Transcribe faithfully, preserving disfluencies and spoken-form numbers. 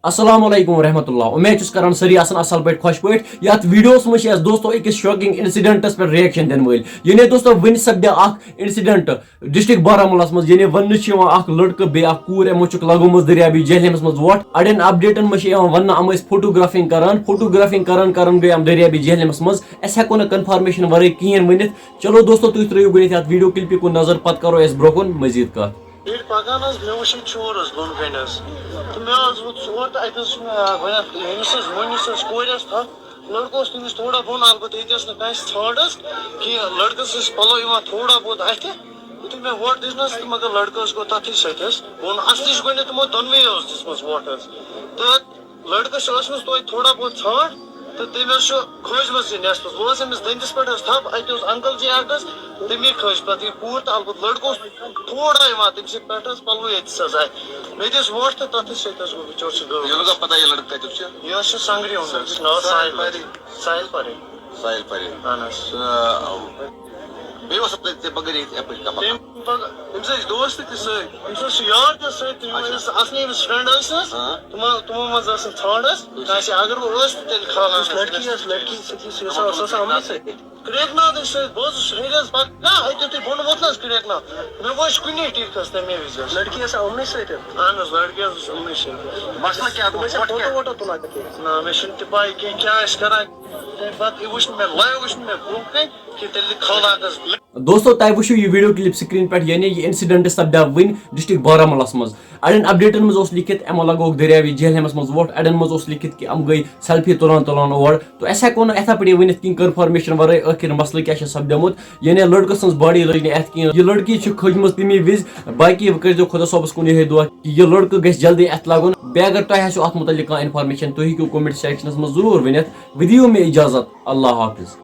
السلام علیکم ورحمۃ اللہ۔ امید چھُس کران سٲری آسن اصل پٲٹھۍ، خۄش پٲٹھۍ۔ یتھ ویڈیوس منٛز چھِ أسۍ دوستو أکِس شاکنگ انسیڈنٹس پٮ۪ٹھ ریئیکشن دِنہٕ وٲلۍ۔ یعنی دوستو، وٕنہِ سپدیو اکھ انسیڈنٹ ڈسٹرکٹ بارہمولہس منٛز۔ یعنی وننہٕ چھُ یِوان اکھ لڑکہٕ بیٚیہِ اکھ کوٗر، یِمو چھُکھ لگومُت دٔریابی جہلمس منٛز وۄٹھ۔ اڑٮ۪ن اپڈیٹن منٛز چھِ یِوان وننہٕ یِم ٲسۍ فوٹوگرافنگ کران، فوٹوگرافنگ کران کران گٔے یِم دٔریابی جہلمس منٛز۔ أسۍ ہٮ۪کو نہٕ کنفرمیشن ورٲے کِہینۍ ؤنِتھ۔ چلو دوستو، تُہۍ ترٲیِو گۄڈٕنیتھ یتھ ویڈیو کلپہِ کُن نظر، پتہٕ کرو أسۍ برونٛہہ کُن مزید کتھ۔ ییٚلہِ پکان ٲس، مےٚ وٕچھ ییٚتہِ شور اوس بۄن کنہِ حظ۔ تہٕ مےٚ حظ ووٚتھ یور تہٕ اَتہِ حظ چھُ مےٚ گۄڈٕنٮ۪تھ ییٚمِس حظ مۄنہِ یُس حظ کورِ ٲس تھپھ، لڑکہٕ اوس تٔمِس تھوڑا بۄن، البتہٕ ییٚتہِ ٲس نہٕ کٲنٛسہِ ژھانٛڈ حظ کِہیٖنۍ۔ لڑکَس ٲسۍ پَلو یِوان تھوڑا بہت اَتھِ۔ یُتھُے مےٚ وۄٹھ دِژنَس تہٕ مگر لڑکَس گوٚو تَتھٕے سۭتۍ حظ بۄن۔ اَصلی چھِ گۄڈٕنٮ۪تھ تِمو دۄنوٕے حظ دِژمٕژ وۄٹھ حظ۔ تہٕ لڑکس چھِ ٲسمٕژ توتہِ تھوڑا بہت ژھانٛڈ تہٕ تٔمۍ حظ چھُ کھٲجمٕژ یہِ نٮ۪صفس۔ بہٕ اوسُس أمِس دٔنٛدِس پٮ۪ٹھ حظ تھپھ، اَتہِ اوس انکل جی اکھ حظ، تٔمی کھٲج پتہٕ یہِ کوٗر تہٕ البتہٕ لڑکہٕ اوس تھوڑا یِوان تٔمۍ سٕنٛدِ پٮ۪ٹھ حظ پلوٕے ییٚتِس حظ اَتھِ۔ مےٚ دِژ وۄٹھ تہٕ تَتھ سۭتۍ حظ گوٚو بِچور سُہ غٲب۔ یہِ لگا پتہ یہِ لڑکہٕ کَتیُک چھُ؟ یہِ حظ چھُ سنگریُن حظ، ناو ساحل پری۔ ساحل پری۔ ساحل پری۔ اہن حظ۔ تہٕ بیٚیہِ اوس ژےٚ بغٲر ییٚتہِ یَپٲرۍ کانٛہہ پَکان؟ پگاہ أمِس ٲسۍ دوست تہِ سۭتۍ، أمِس اوس یار تہِ سۭتۍ، تِم اچھا۔ ٲسۍ اصلی أمِس فرینڈ ٲسۍ نہٕ حظ، ہاں۔ تِمو تِمو منٛز ٲس نہٕ ژھانٛڈ حظ کٲنٛسہِ، اگر بہٕ ٲسۍ تہٕ تیٚلہِ کھالہٕ ہا یُس لڑکی ٲس، لڑکی سۭتۍ یُس یہِ اوس آسان یِمنٕے سۭتۍ۔ کرٛیکناتھ ٲسۍ سۭتۍ، بہٕ حظ اوسُس ہیٚرِ حظ پَکان، اَتہِ یُتھُے بۄن ووتنَس کرٛیکناتھ، مےٚ وٕچھ کُنی ٹِکَس تَمے وِزِ حظ۔ لڑکی ٲسا یِمنٕے سۭتۍ؟ اہن حظ، لڑکی حظ ٲس یِمنٕے سۭتۍ۔ مسلہٕ کیٛاہ گوٚو؟ تِم ٲسیا فوٹو ووٹو تُلان تَتہِ؟ نہ، مےٚ چھُنہٕ تہِ پَے کینٛہہ کیٛاہ ٲسۍ کَران۔ تَمہِ پَتہٕ یہِ وٕچھ نہٕ مےٚ، live وٕچھ نہٕ مےٚ برونٛہہ کَنہِ کہِ تیٚلہِ کھولہٕ ہاکَس۔ دوستو، تۄہہِ وٕچھِو یہِ ویڈیو کلپ سکرین پٮ۪ٹھ، یعنی یہِ انسیڈنٹ سپدیو وٕنۍ ڈسٹرکٹ بارہمولہس منٛز۔ اڑٮ۪ن اپڈیٹن منٛز اوس لیکھِتھ، یِمو لگووُکھ دٔریاوِ جہلمس منٛز وۄٹھ، اڑٮ۪ن منٛز اوس لیکھِتھ کہِ یِم گٔے سیلفی تُلان تُلان اور۔ تو أسۍ ہٮ۪کو نہٕ یِتھے پٲٹھۍ یہِ ؤنِتھ کِہینۍ کنفرمیشن ورٲے ٲخر مسلہٕ کیٛاہ چھُ سپدیومُت۔ یعنی لڑکہٕ سٕنٛز باڈی لٔج نہٕ اَتھِ کینٛہہ۔ یہِ لڑکی چھِ کھٔجمٕژ تَمی وِزِ۔ باقی وۄنۍ کٔرۍزیو خۄدا صٲبَس کُن یِہوٚے دُعا کہِ یہِ لڑکہٕ گژھِ جلدی اَتھِ لَگُن۔ بیٚیہِ اگر تۄہہِ آسیو اَتھ مُتعلِق کانٛہہ انفارمیشن، تُہۍ ہیٚکِو کمنٹ سیکشنَس منٛز ضروٗر ؤنِتھ۔ وۄنۍ دِیِو مےٚ اجازت۔ اللہ حافظ۔